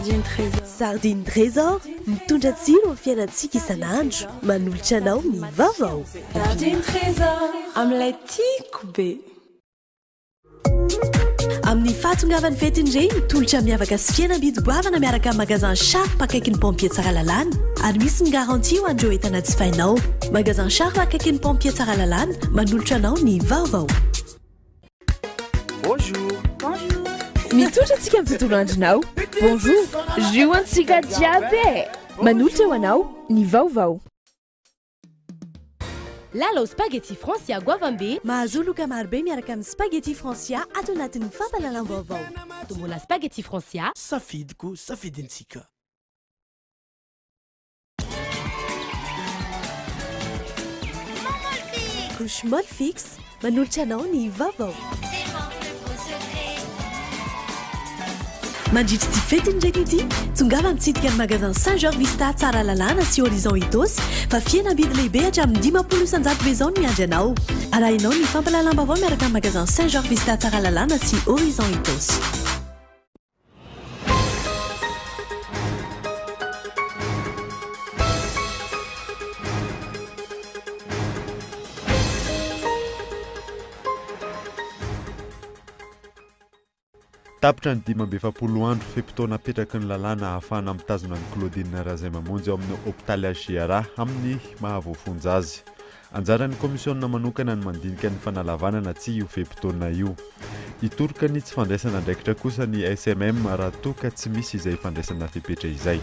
Sardine Trésor. Sardine Trésor, mitondra tsiro amin'ny fiainantsika isan'andro, manolotra anao ny vaovao. Sardine Trésor, amin'ilay tiako be. Amin'ny fahatongavan'ny fetin'ny reny, tolotra miavaka sy fihenam-bidy goavana miaraka amin'ny Magasin Sharp akaikin'ny Pompier Tsaralalàna ary misy ny garantie ho an'ireo entana jifainao. Magasin Sharp akaikin'ny Pompier Tsaralalàna, manolotra anao ny vaovao. Bonjour. Bonjour. Mitsotra antsika amin'ny tontolo andronao. Bonjour. Jus antsika jiaby e. Manolotra ho anao ny vaovao. Lalao Spaghetti Francia goavambe. Mahazoa loka marobe miaraka amin'ny Spaghetti Francia ato anatin'ny fampahalalam-baovao. Tombola Spaghetti Francia. Safidiko, safidintsika. Couche Molfix, manolotra anao ny vaovao. Mandritra ity fetin'ny reny ity, tongava mitsidika ny magasin Saint Georges Vista Tsaralalàna sy Horizon Itaosy fa fihenam-bidy lehibe hatramin'ny 50% be izao no miandry anao. Arahinao ny fampahalalam-baovao miaraka amin'ny magasin Saint Georges Vista Tsaralalàna sy Horizon Itaosy. Tapitra ny 45 andro fe-potoana apetraky ny lalàna ahafahana mitazona an'i Claudine Razaimamonjy ao amin'ny hopitaly HJRA amin'ny maha voafonja azy. Anjaran'ny kaomisiona manokana ny mandinika ny fanalavana na tsia io fe-potoana io. Hitoroka ny tsy fandraisana andraikitra kosa ny SMM raha toa ka tsy misy izay fandraisana fepetra izay.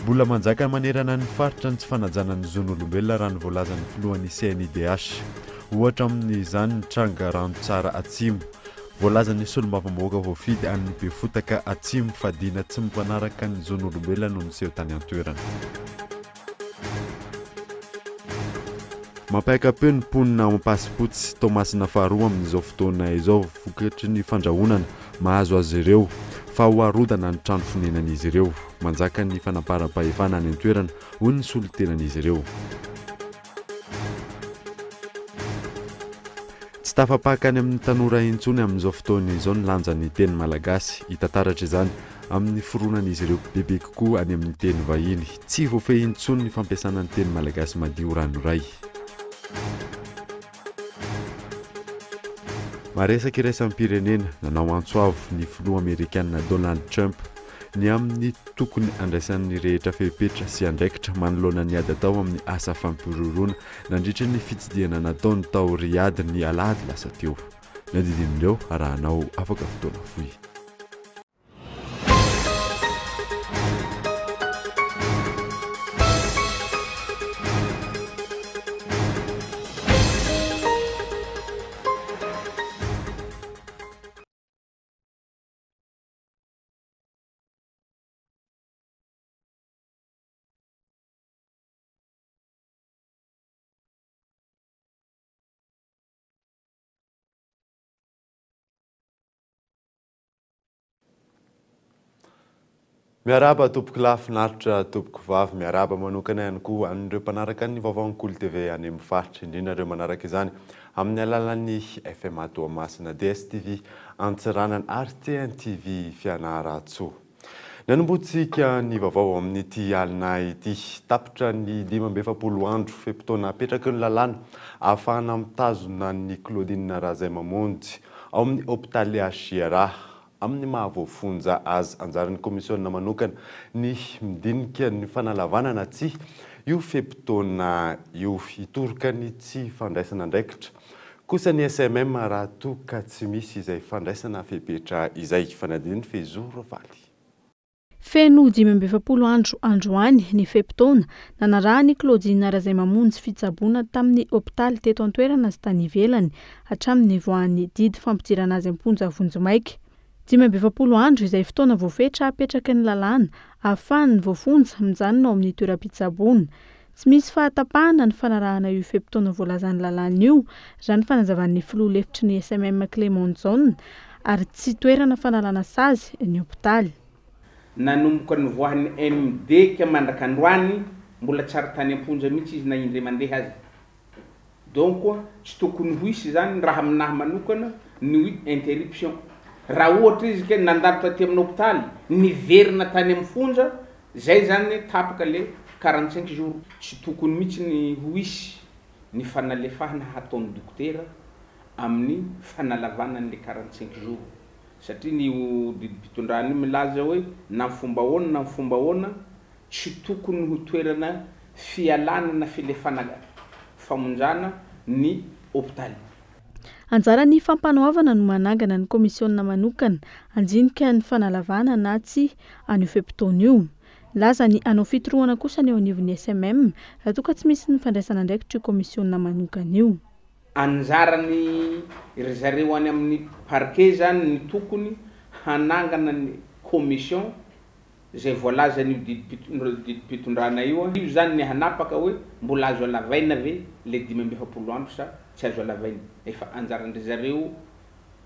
Mbola manjaka manerana ny faritra ny tsy fanajana ny zon'olombelona raha ny voalazan'ny filohan'ny CNIDH. Ohatra amin'izany ny tranga Ranotsara Atsimo. Voalazan'ny solombavambahoaka voafidy any Befotaka Atsimo fa dina tsy mifanaraka ny zon'olombelona no niseho tany an-toerana. Mampiaka-peo ny mponina ao Ampasipotsy, Toamasina faharoa amin'izao fotoana izao vokatry ny fandrahonana mahazo azy ireo fa ho arodana ny trano fonenan'izy ireo. Manjaka ny fanamparam-pahefana any an-toerana, hoy ny solontenan'izy ireo. Tsy tafapaka any amin'ny tanora intsony amin'izao fotoana izao ny lanjan'ny teny malagasy. Hita taratra izany amin'ny fironan'izy ireo bebe kokoa any amin'ny teny vahiny. Tsy voafehy intsony ny fampiasana ny teny malagasy madio ranoray. Maresaka iraisam-pirenena, nanao antso avo ny filoha amerikana Donald Trump ny amin'ny tokony handraisan'ny rehetra fepetra sy andraikitra manoloana ny ady atao amin'ny asa fampihorohoroana nandritra ny fitsidihana nataony tao Riyadh ny alahady lasa teo. Ny andindinin'ireo arahanao afaka fotoana fohy. Miarahaba tompoko lahy finaritra tompoko vavy, miarahaba manokana ihany koa an'ireo mpanaraka ny vaovaon'ny Kolo TV any amin'ny faritra, indrindra ireo manaraka izany amin'ny alalan'ny FMA Toamasina, DSTV Antsiranana ary TNTV Fianarantsoa. Nanombohantsika ny vaovao amin'ity alina ity. Tapitra ny 45 andro fe-potoana apetraky ny lalàna ahafahana mitazona an'i Claudine Razaimamonjy ao amin'ny hopitaly HJRA. Amin'ny maha voafonja azy, anjaran'ny kaomisiona manokana ny midinika ny fanalavana na tsia io fe-potoana io. Hitoroka ny tsy fandraisana andraikitra kosa ny SMM raha toa ka tsy misy izay fandraisana fepetra izay. Fanadinoan'i Fehizoro Valy. Feno 45 andro androany ny fe-potoana nanarahan'i Claudine Razaimamonjy fitsaboana tamin'ny hopitaly teto an-toerana sy tany ivelany hatramin'ny nivoahan'ny didy fampidirana azy am-ponja vonjimaika. 45 andro izay fotoana voafetra apetraky ny lalàna ahafahan'ny voafonja mijanona ao amin'ny toeram-pitsaboana. Tsy misy fahatapahana ny fanarahana io fe-potoana voalazan'ny lalàna io, raha ny fanazavan'ny filoha lefitry ny SMM Clément Jaona, ary tsy toerana fanalana sazy ny hopitaly. Nanomboka nivoahan'ny MD ka mandraka androany mbola tsy ary tany am-ponja mihitsy izy na indray mandeha aza. Donc tsy tokony ho hisy izany raha aminahy manokana ny hoe interruption. Raha ohatra izy ke nandalo taty amin'ny hopitaly, niverina tany amin'ny fonja, zay zany tapaka le 45 jours. Tsy tokony mihitsy ny ho hisy ny fanalefahana hataon'ny dokotera amin'ny fanalavana an'le 45 jours. Satria ny io didim-pitondrana io milaza hoe na amin'ny fomba ahoana na amin'ny fomba ahoana, tsy tokony ho toerana fialana na filefana famonjana ny hopitaly. Anjaran'ny fampanoavana no manangana ny kaomisiona manokana handinika ny fanalavana na tsia an'io fe-potoana io. Nilaza ny hanao fitorohana kosa ny eo anivon'ny SMM raha toa ka tsy misy ny fandraisana andraikitra io kaomisiona manokana io. Anjaran'ny ry zareo any amin'ny parquet zany ny tokony hanangana ny commission izay voalazan'io didim-pitondrana io, io zany ny hanapaka hoe mbola azo alavaina ve le 45 andro sa tsy azo alavaina, efa anjaran-dry zareo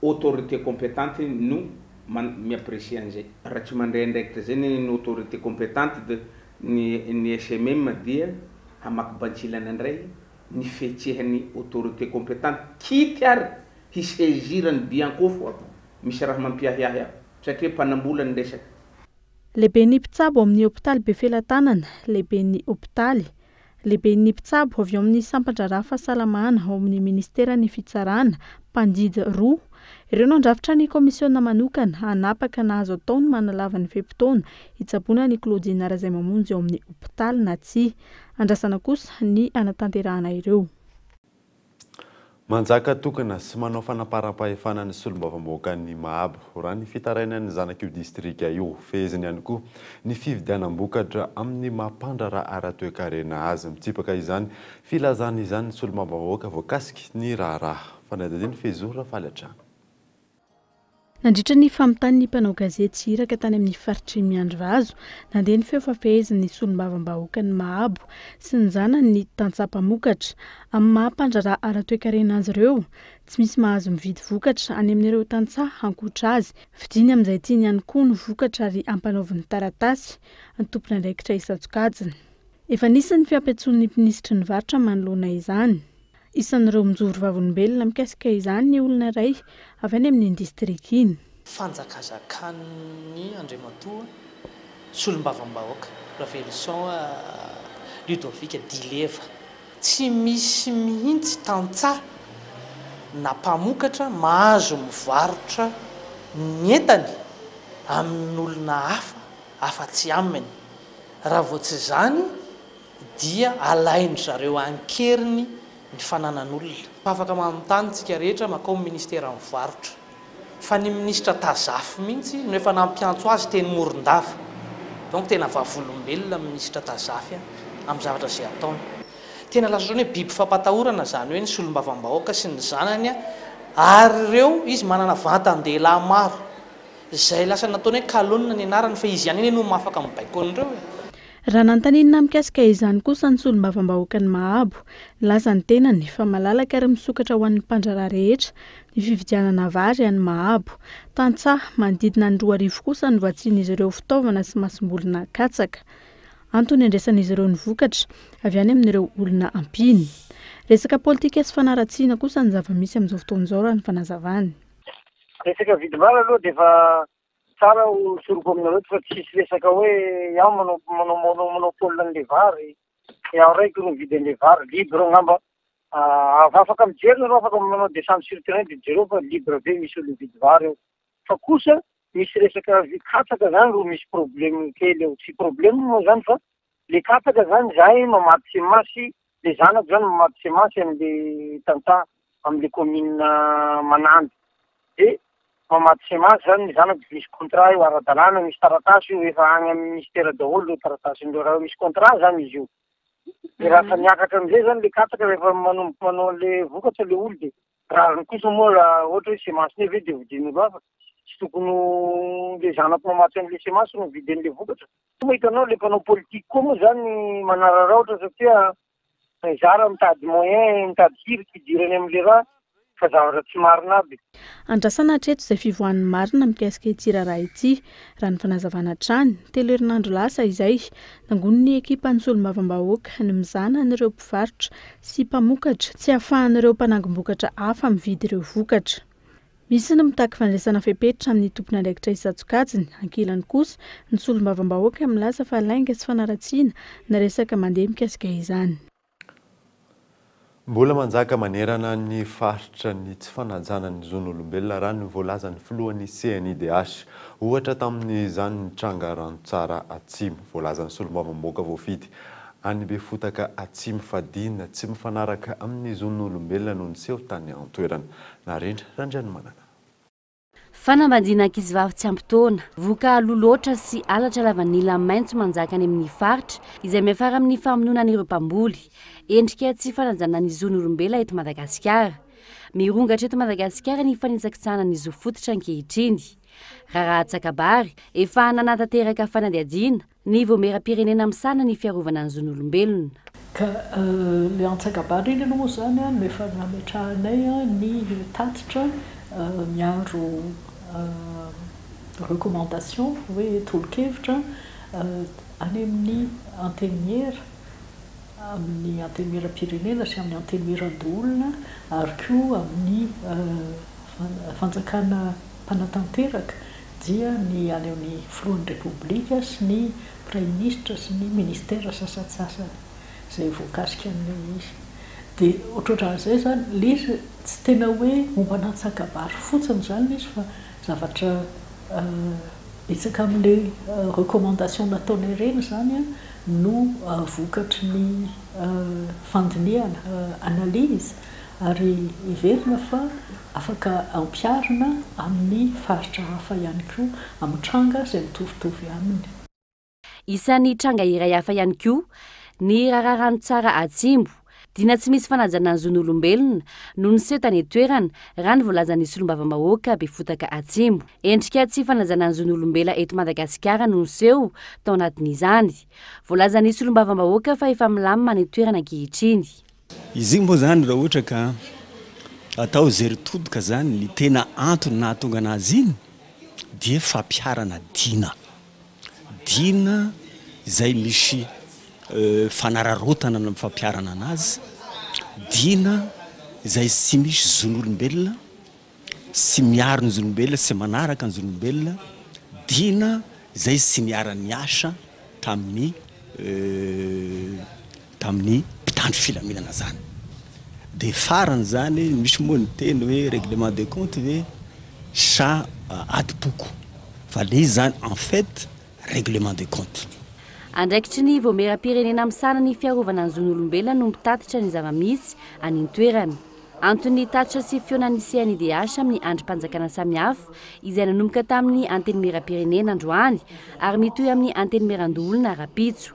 autorité compétente no mi-apprécier an'izay. Raha tsy mandray andraikitra zay ny ny autorité compétente de ny ny SMM dia hamaky bantsilana indray ny fihetsehan'ny autorité compétente, quitte ary hi-saisir ny Bianco fô misy raha mampiahiahy aho satria mpanambola ny resaka. Lehiben'ny mpitsabo ao amin'ny hopitaly Befelatanana, lehiben'ny hopitaly, lehiben'ny mpitsabo avy ao amin'ny sampan-draharaha fahasalamana ao amin'ny ministeran'ny fitsarana, mpandidy roa. Ireo no handrafitra ny kaomisiona manokana hanapaka na azo atao ny manalava ny fe-potoana hitsaboana an'i Claudine Razaimamonjy ao amin'ny hopitaly na tsia. Andrasana kosa ny hanatanterahana ireo. Manjaka tokana sy manao fanaparam-pahefana ny solombavambahoakan'i Mahabo, raha ny fitarainan'ny zanak'io distrika io. Feheziny ihany koa ny fividianam-bokatra amin'ny maha mpandraharaha ara-toekarena azy. Mitsipaka izany filazana izany ny solombavambahoaka voakasiky ny raharaha. Fanadihadiana Fehizoro Rafaly hatrany. Nandritra ny famintan'ny mpanao gazety iraka tany amin'ny faritr'i Miandrivazo, nandeha ny feo fa fehezin'ny solombavambahoakan'i Mahabo sy ny zanany ny tantsaha mpamokatra. Amin'ny maha mpandraharaha ara-toekarena azy ireo, tsy misy mahazo mividy vokatra any amin'ireo tantsaha ankoatra azy. Vidiany amin'izay tiany ihany koa ny vokatra ary ampanaoviny taratasy ny tompon'andraikitra isan-tsokajiny. Efa nisy ny fiampiantsoan'ny minisitry ny varotra manoloana izany. Isan'ireo mijoro vavolombelona mikasika izany ny olona iray avy any amin'iny distrika iny. Fanjakazakan'ny Andriamatoa Solombavambahoaka Raveloson Ludovic Dileva. Tsy misy mihitsy tantsaha na mpamokatra mahazo mivarotra ny entany amin'olona hafa afa-tsy aminy. Raha vao tsy izany dia alain-dry zareo an-keriny ny fananan'olona. Afaka manontany tsika rehetra makao ministeran'ny varotra. Fa ny minisitra Tazafy mihitsy no efa nampiantso azy teny Morondava. Donc tena vavolombelona ny minisitra Tazafy amin'ny zavatra izay ataony. Tena lasa ohatran'ny hoe biby fampatahorana izany hoe ny solombavambahoaka sy ny zanany ary ireo izy manana vantan-dehilahy maro. Izay lasa nataony hoe Kalonina ny anarany fa izy ihany anie no afaka mibaiko an'ireo e. Raha nanontaniana mikasika izany kosa ny solombavambahoakan'i Mahabo, nilaza ny tenany fa malalaka ary misokatra ho an'ny mpandraharaha rehetra ny fividianana vary any Mahabo. Tantsaha manodidina ny 2000 kosa no vatsian'izy ireo fitaovana sy masombolina katsaka. Antony andraisan'izy ireo ny vokatra avy any amin'ireo olona ampiany. Resaka politika sy fanaratsiana kosa ny zava-misy amin'izao fotoana izao raha ny fanazavany. Resaka vidim-bary aloha dia efa tsara ho tsoriko aminareo eto fa tsisy resaka hoe iaho manao manao manao monopole an'le vary, iaho raiky no mividy an'le vary, libre angamba. Afaka mijery nareo, afaka manao descente sur terrain dia jereo fa libre be misy olo mividy vary eo. Fa kosa misy resaka katsaka zany ro misy problème kely eo, tsy problème moa zany fa le katsaka zany zahay mamatsy semence Le zanako zany mamatsy semence amle tantsaha amle commune Manandy de mamatsy semence zany ny zanako misy contrat io ara-dalàna misy taratasy io efa agny amin'ny ministère daholo reo taratasin'ireo raha misy contrat zany izy io de raha fa niakatra amizay zany le katsaka rehefa manomboka manao an'le vokatra le olo de rariny kosa moa raha ohatra hoe semence-nay ve de vidian'olo hafa tsy tokony ho le zanako mamatsy an'le semence no mividy an'le vokatra Moa hitanao le mpanao politique koa moa zany manararaotra satria zara mitady moyen mitady hirika hidirany amle raha fa zavatra tsy marina aby. Andrasana hatreto izay fivoahan'ny marina mikasika ity raharaha ity, raha ny fanazavana hatrany. Telo herinandro lasa izay, nangonin'ny ekipan'ny solombavambahoaka ny mizana an'ireo mpivarotra sy mpamokatra tsy ahafahan'ireo mpanangom-bokatra hafa mividy ireo vokatra. Misy ny mitaky fandraisana fepetra amin'ny tompon'andraikitra isan-tsokajiny, ankilany kosa ny solombavambahoaka milaza fa lainga sy fanaratsiana ny resaka mandeha mikasika izany. Mbola manjaka manerana ny faritra ny tsy fanajana ny zon'olombelona raha ny voalazan'ny filohan'ny CNIDH. Ohatra tamin'izany ny tranga Ranotsara Atsimo. Voalazan'ny solombavambahoaka voafidy any Befotaka Atsimo fa dina tsy mifanaraka amin'ny zon'olombelona no niseho tany an-toerana. Narindra Randrianomanana. Fanambadiana ankizivavy tsy ampy taona, voka aloha loatra sy halatra lavanila maitso manjaka any amin'ny faritra, izay miafara amin'ny famonoana an'ireo mpamboly. Endrika tsy fanajana ny zon'olombelona eto Madagasikara. Mirongatra eto Madagasikara ny fanitsakitsahana ny zo fototra ankehitriny. Raharaha Tsakabary, efa nanatanteraka fanadihadiana, Ny Vaomieram-pirenena misahana ny fiarovana ny zon'olombelona. Ka ilay antsakabary iny aloha moa izany no efa nametrahanay ny tatitra miaro recommandation hoe tolo-kevitra any amin'ny Antenimiera, amin'ny Antenimieram-pirenena sy amin'ny Antenimierandoholona ary koa amin'ny fanjakana mpanatanteraka dia ny any amin'ny filohan'ny Repoblika sy ny praiminisitra sy ny ministera sasantsasany izay voakasika amin'ilay izy. Dia ohatrohatran'izay izany, ilay izy tsy tena hoe momba an'Antsakabary fotsiny izany ilay izy fa zavatra betsaka amin'ilay recommandation nataonay ireny izany no vokatry ny fandinihana, analyse, ary heverina fa afaka ampiharina amin'ny faritra hafa ihany koa amin'ny tranga izay mitovitovy aminy. Isan'ny tranga iray hafa ihany koa ny raharaha Ranotsara Atsimo. Dina tsy misy fanajana ny zon'olombelona no niseho tany an-toerana, raha ny voalazan'ny solombavambahoaka Befotaka Atsimo. Endrika tsy fanajana ny zon'olombela eto Madagasikara no niseho tao anatin'izany. Voalazan'ny solombavambahoaka fa efa milamina any an-toerana ankehitriny. Izy igny moa zany raha ohatra ka atao jery todika zany ny tena antony nahatonga anazy iny dia fampiharana dina, dina izay misy fanararaotana ny fampiharana anazy, dina izay tsy misy zon'olombelona, tsy miaro ny zon'olombelona, tsy manaraka ny zon'olombelona, dina izay tsy niara-niasa tamin'ny tamin'ny mpitandro filaminana zany. De farany zany misy moa ny teny hoe règlement de compte ve sa adim-poko fa le izy zany en fait règlement de compte. Andraikitry ny Vaomieram-pirenena misahana ny fiarovana ny zon'olombelona no mitatitra ny zava-misy any an-toerana. Anton'ny tatitra sy fihaonan'ny CNIDH amin'ny andrim-panjakana samihafa izay nanomboka tamin'ny Antenimieram-pirenena androany ary mitohy amin'ny Antenimierandoholona rahampitso.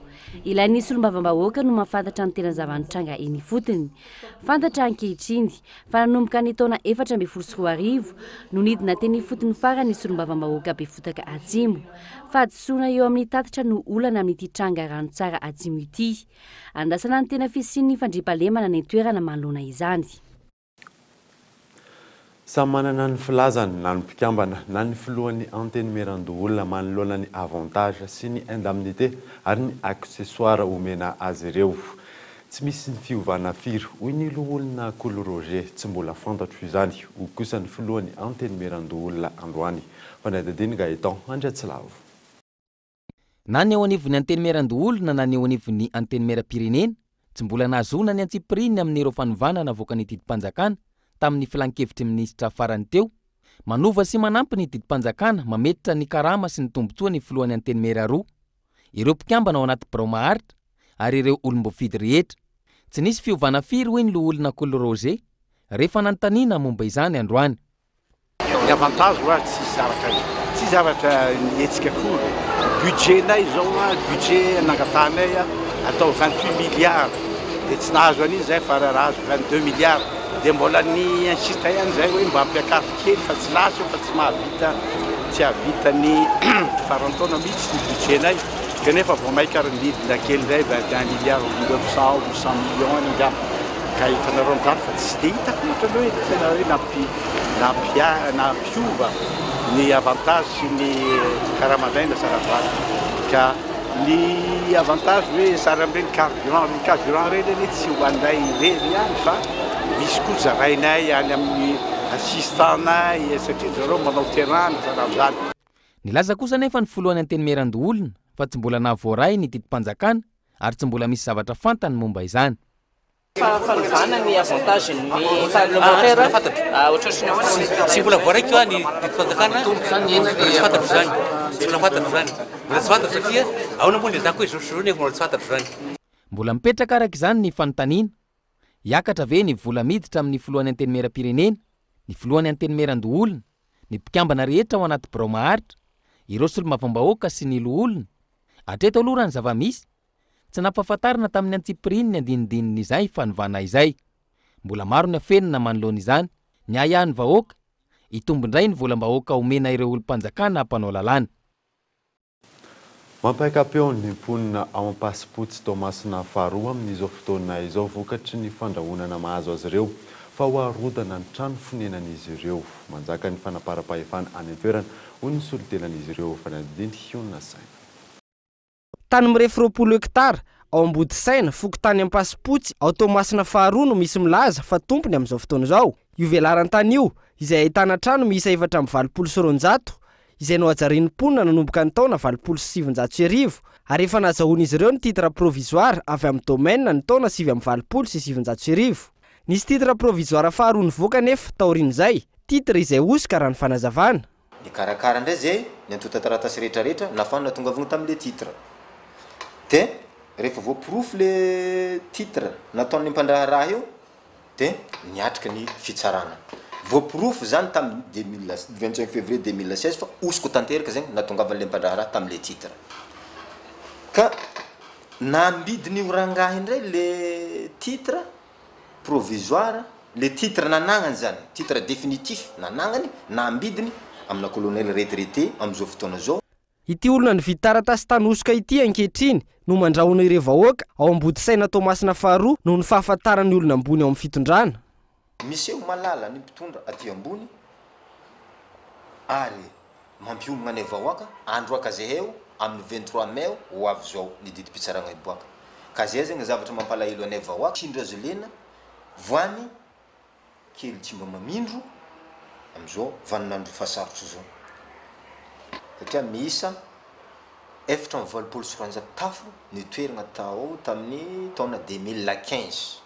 Ilain'ny solombavambahoaka no mahafantatra ny tena zava-nitranga eny ifotony. Fantatra ankehitriny fa nanomboka ny taona 2014 no nidina teny ifotony farany ny solombavambahoaka Befotaka Atsimo. Fahadisoana eo amin'ny tatitra no olana amin'ity tranga Ranotsara Atsimo ity. Andrasana ny tena fisian'ny fandriampahalemana any an-toerana manoloana izany. Samy manana ny filazany na ny mpikambana na ny filohan'ny Antenimierandoholona manoloana ny avantage sy ny indemnité ary ny accessoire omena azy ireo. Tsy misy ny fiovana firy, hoy ny loholona Kolo Roger. Tsy mbola fantatro izany, hoy kosa ny filohan'ny Antenimierandoholona androany. Fanadihadian'i Gaëtan Andriatsilavo. Na ny eo anivon'ny Antenimierandoholona na ny eo anivon'ny Antenimierampirenena, tsy mbola nahazoana ny antsipiriany amin'ireo fanovana navoakan'ny didim-panjakana tamin'ny filankevitry ny minisitra farany teo. Manova sy manampy ny didim-panjakana mametra ny karama sy ny tombontsoa ny filohan'ny Antenimiera roa, ireo mpikambana ao anaty birao maharitra ary ireo olom-boafidy rehetra. Tsy nisy fiovana firy hoy ny loholona Kolo Roger rehefa nanontaniana momba izany androany. Ny avantage hoa tsisy zavatra tsisy zavatra nihetsika akory. Budget nay izao a, budget nangatahanay a atao 28 milliards dia tsy nahazo an'iny zay fa raha azo 22 milliards dia mbola ni insiste ihany zay hoe mba ampiakaro kely fa tsy lasa io fa tsy mahavita tsy hahavita ny faran'ny taona mihitsy ny budget nay kanefa vao maika ary nidina kely indray 21 milliards 900 800 millions any angamba ka hitanareo amin'izany fa tsy dia hitako loatra ny hoe tena hoe nampi nampiova ny avantage sy ny karamanay na saravary ka ny avantage hoe sary amin'ireny carburant ny carburant ireny anie tsy ho anay irery ihany fa misy koa zarainay any amin'ny Assistant-nay satria zareo manao terrain na zany am'zany. Nilaza kosa anefa ny filohan'ny Antenimierandoholona fa tsy mbola nahavoaray ny didim-panjakana ary tsy mbola misy zavatra fantany momba izany. Fanovana ny avantage ny parlementaire ohatrohatry ny ahoana? Tsy mbola voaraiko ny didim-panjakana, mbola tsy fantatro izany, tsy mbola fantatro izany, mbola tsy fantatro satria ahoana moa ny ilazako hoe zao sy zao nefa mbola tsy fantatro izany. Mbola mipetraka araka izany ny fanontaniana, hiakatra ve ny vola miditra amin'ny filohan'ny Antenimierampirenena, ny filohan'ny Antenimierandoholona, ny mpikambana rehetra ao anaty birao maharitra, ireo solombavambahoaka sy ny loholona? Hatreto aloha raha ny zava-misy, tsy nampahafantarina tamin'ny antsipiriany ny andinindinin'izay fanovana izay. Mbola maro ny afenina manoloana izany, ny ahiahin'ny vahoaka, hitombo indray ny volam-bahoaka omena ireo olom-panjakana mpanao lalàna. Mampiaka-peo ny mponina ao Ampasipotsy Toamasina faharoa amin'izao fotoana izao vokatry ny fandrahonana mahazo azy ireo fa ho arodana ny trano fonenan'izy ireo. Manjaka ny fanaparam-pahefana any an-toerana, hoy ny solontenan'izy ireo. Fanadihadiana hionona saina. Tany mirefy 20 hektara, ao Ambodisaina, fokontany Ampasipotsy, ao Toamasina faharoa no misy milaza fa tompony amin'izao fotoana izao. Io velaran-tany io, izay ahitana trano miisa 284, izay nohajarian'ny mponina nanomboka ny taona 1980, ary efa nahazahoan'izy ireo ny titre provisoire avy amin'ny domaine ny taona 1989. Nisy titre provisoire faharoa nivoaka anefa taorian'izay, titre izay hosoka raha ny fanazavana. Nikarakara indray zay ny antontan-taratasy rehetrarehetra nahafahana nahatongavana tamin'le titre. De rehefa voaporofo le titre nataon'ny mpandraharaha io de niatrika ny fitsarana. Voaporofo zany tamin'ny 2025 février 2016 fa hosoka tanteraka zegny nahatongavan'le mpandraharaha tamin'le titre. Ka nambidin'io rangahy indray le titre provisoire, le titre nanagnany zany, titre définitif nanagnany, nambidiny amina colonel retraité am'izao fotoana zao. Ity olona nividy taratasy tany hosoka ity ankehitriny no mandrahona ireo vahoaka ao Ambodisaina Toamasina faharoa noho ny fahafantaran'ny olona ambony ao amin'ny fitondrana. Miseho malala ny mpitondra aty ambony ary mampiomagna anay vahoaka androaka zeheo amin'ny 23 mai ho avy zao ny didim-pitsaragna hiboaka. Ka zay zegny zavatra mampalahelo anay vahoaka. Tsindry azo lena, voany kely tsy mba mamindro amizao vaninandro fahasarotro zao. Satria miisa 284 tafo ny toeragna tao tamin'ny taona 2015.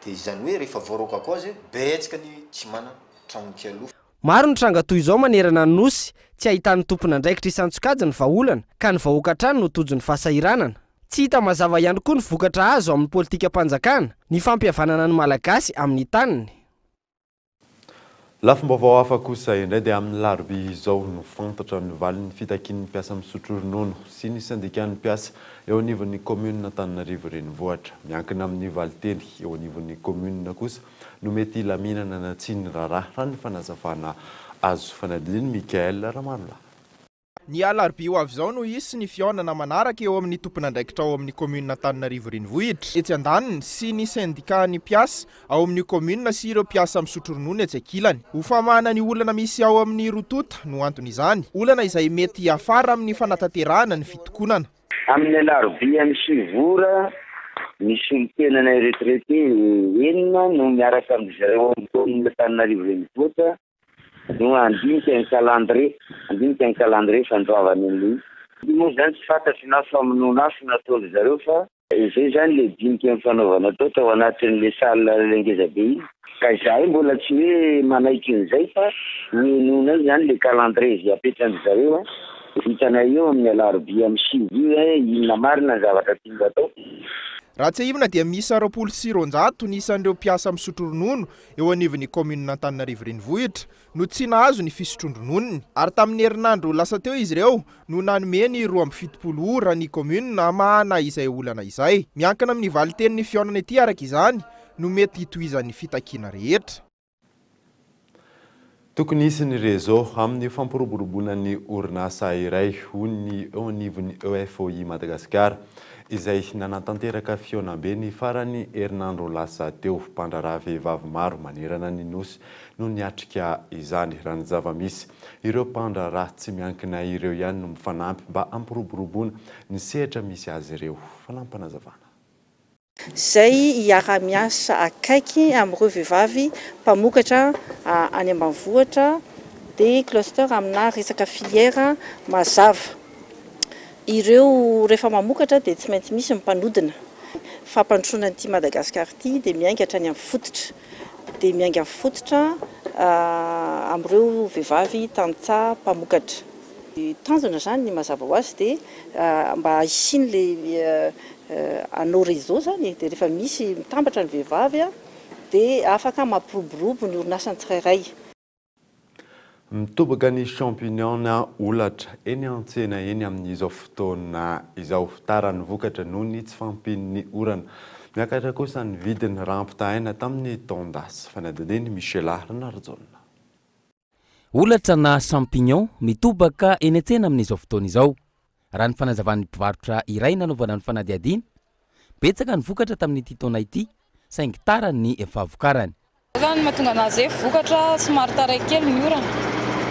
De izany hoe rehefa voaroaka koa zay betsaka ny tsy mana tragno kialofa. Maro ny tranga toy izao manerana ny Nosy, tsy ahitan'ny tompon'andraikitra isan-tsokajiny vahaolana, ka ny vahoaka hatrany no tojo ny fahasahiranana. Tsy hita mazava ihany koa ny vokatra azo amin'ny politikam-panjakana, ny fampihavanana ny Malagasy amin'ny taniny. Lafim-baovao hafa kosa indray dia amin'ny alarobia izao no fantatra ny valin'ny fitakian'ny mpiasa misotro ronono sy ny sendikan'ny mpiasa eo anivon'ny kaominina Antananarivo Renivohitra. Miankina amin'ny valinteny eo anivon'ny kaominina kosa no mety hilaminana na tsia ny raharaha, raha ny fanazavana azo. Fanadihadian'i Michael Ramarolahy. Ny alarobia ho avy izao no hisy ny fihaonana manaraka eo amin'ny tompon'andraikitra ao amin'ny kaominina Antananarivo Renivohitra etsy andaniny sy ny sendikan'ny mpiasa ao amin'io kaominina sy ireo mpiasa misotro ronono etsy ankilany. Ho famahana ny olana misy ao amin'ny roa tonta no anton'izany, olana izay mety hiafara amin'ny fanatanterahana ny fitokonana. Amin'ny alarobia amin'ny 9 ora, ny solontenanay retraité enina no miaraka amin-dry zareo ao amin'ny kaominina Antananarivo Renivohitra no handinika ny calendrier, handinika ny calendrier fandoavana an'ilay izy. Io moa izany tsy fantatro na famonoana afo nataon-dry zareo fa izay izany ilay dinika nifanaovana tao, tao anatin'ilay salle ilay ngeza be iny. Ka izahay mbola tsy hoe manaiky an'izay fa ho henoinay izany ilay calendrier izay apetran-dry zareo an, dia hitanay eo amin'ny alarobia amin'ny 9 io hoe inona marina ny zavatra tiany hatao. Raha tsiahivina dia miisa 220 ny isan'ireo mpiasa misotro ronono eo anivon'ny kaominina Antananarivo Renivohitra no tsy nahazo ny fisotroan-drononony ary tamin'ny herinandro lasa teo izy ireo no nanome ny 72 ora ny kaominina hamahana izay olana izay. Miankina amin'ny valin-tenin'ny fihaonana ity araka izany no mety hitohizan'ny fitakiana rehetra. Tokony hisy ny réseau amin'ny fampiroboroboana ny orinasa iray, hoy ny eo anivon'ny EFOI Madagasikara, izay nanatanteraka fihaonambe ny faran'ny herinandro lasa teo. Mpandraharaha vehivavy maro manerana ny Nosy no niatrika izany. Raha ny zava-misy, ireo mpandraharaha tsy miankina ireo ihany no mifanampy mba hampiroboroboana ny sehatra misy azy ireo. Fanampinazavana. Izay hiara-miasa akaiky amin'ireo vehivavy mpamokatra any ambanivohitra dia cluster amina resaka filière mazava. Ireo rehefa mamokatra dia tsy maintsy misy ny mpanodina. Fampandrosoana an'ity Madagasikara ity dia miainga hatrany amin'ny fototra. Dia miainga amin'ny fototra amin'ireo vehivavy tantsaha mpamokatra. Ny tanjona izany mazava ho azy dia mba hisian'ilay hanao réseau izany e, dia rehefa misy mitambatra ny vehivavy dia afaka mampiroborobo ny orinasany tsirairay. Mitobaka ny champignon na holatra eny an-tsena eny amin'izao fotoana izao. Tara ny vokatra noho ny tsy fahampian'ny orana. Miakatra kosa ny vidiny raha ampitahaina tamin'ny taon-dasa. Fanadihadian'i Michela Ranarijaona. Holatra na champignon mitobaka eny an-tsena amin'izao fotoana izao. Raha ny fanazavan'ny mpivarotra iray nanaovana ny fanadihadiana, betsaka ny vokatra tamin'ity taona ity saingy tara ny fahavokarany. Izao izany mahatonga anazy hoe vokatra somary taraiky kely ny orana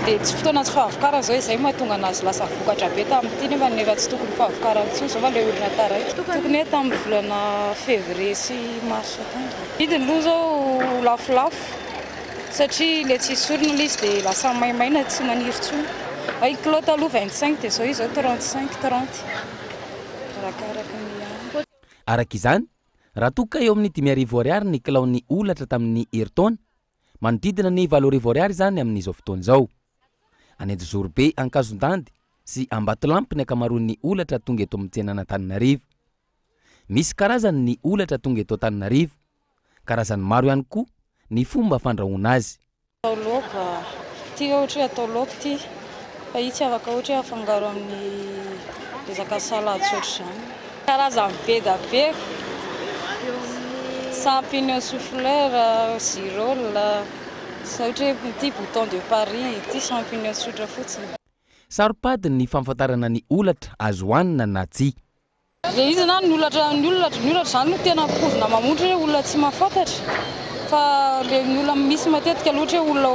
dia tsy fotoana tsy fahavokarana izao izay mahatonga anazy lasa vokatra be tamin'ity nefa efa tsy tokony fahavokarana intsony izao fa ilay orana taraiky. Tokony hoe tamin'ny volana février sy mars tany. Vidiny aloha izao lafolafo satria ilay tsy esorina ilay izy dia lasa maimaina tsy maniry intsony. Fa i kilo taloha 25 dia izao izy izao 35, 30 arakaraka ny andro. Araka izany, raha toa ka eo amin'ny 5000 ariary ny kilaon'ny holatra tamin'ny herintaona, manodidina ny 8000 ariary izany amin'izao fotoana izao. Any Anjozorobe Ankazondandy sy Ambatolampy ny ankamaroan'ny holatra tonga eto amin'ny tsenan'Antananarivo. Misy karazany ny holatra tonga eto Antananarivo. Karazany maro ihany koa ny fomba fandrahoana azy. Atao laoka, ity ohatra hoe atao laoka ity, fa io tsy afaka ohatra hoe afangaro amin'ny resaka salade sy ohatr'izany. Karazany be da be, champignon chou fleur, girole, ohatra hoe ity bouton de Paris, ity champignon tsotra fotsiny. Saro-pady ny fahafantarana ny holatra azo hohanina na tsia. Le izy na ny olatra ny olona ny olatra zany no tena pozina mamotra hoe olona tsy mahafantatra fa le ny olona misy matetika aloha ohatra hoe olona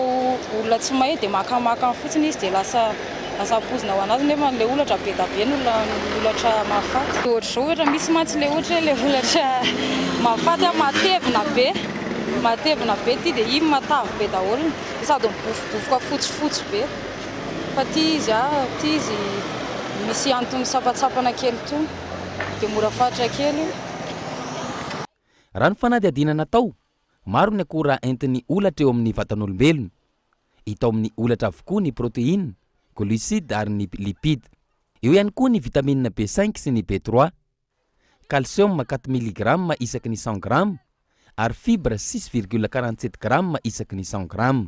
olona tsy mahay de makamaka any fotsiny izy de lasa lasa pozina ho anazy nefa le olatra be da be ny olona ny olatra mahafaty. Ohatr'izao ohatra misy mantsy le ohatra hoe le olatra mahafaty a matevina be matevina be ty de iny matavy be daholo de sady mibofobofoka fotsifotsy be. Fa ty izy a, ty izy misy antony sampantsampana kely itony dia mora fatra kely. Raha ny fanadihadiana natao, maro ny akora entin'ny holatra eo amin'ny vatan'olombelona. Hita ao amin'ny holatra avokoa ny protéines, glucides ary ny lipides. Eo ihany koa ny vitamine B5 sy ny B3. Calcium 4 milligrammes isaky ny 100 grammes ary fibres 6,47 grammes isaky ny 100 grammes.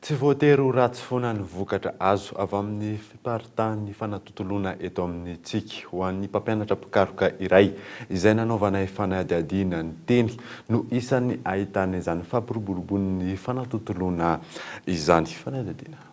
Tsy voatery ho ratsy foana ny vokatra azo avy amin'ny fiparitahan'ny fanatontoloana eto amintsika. Ho an'ny mpampianatra mpikaroka iray izay nanaovanay fanadihadiana ny teny no isan'ny ahitana izany fampiroboroboan'ny fanatontoloana izany. Fanadihadiana.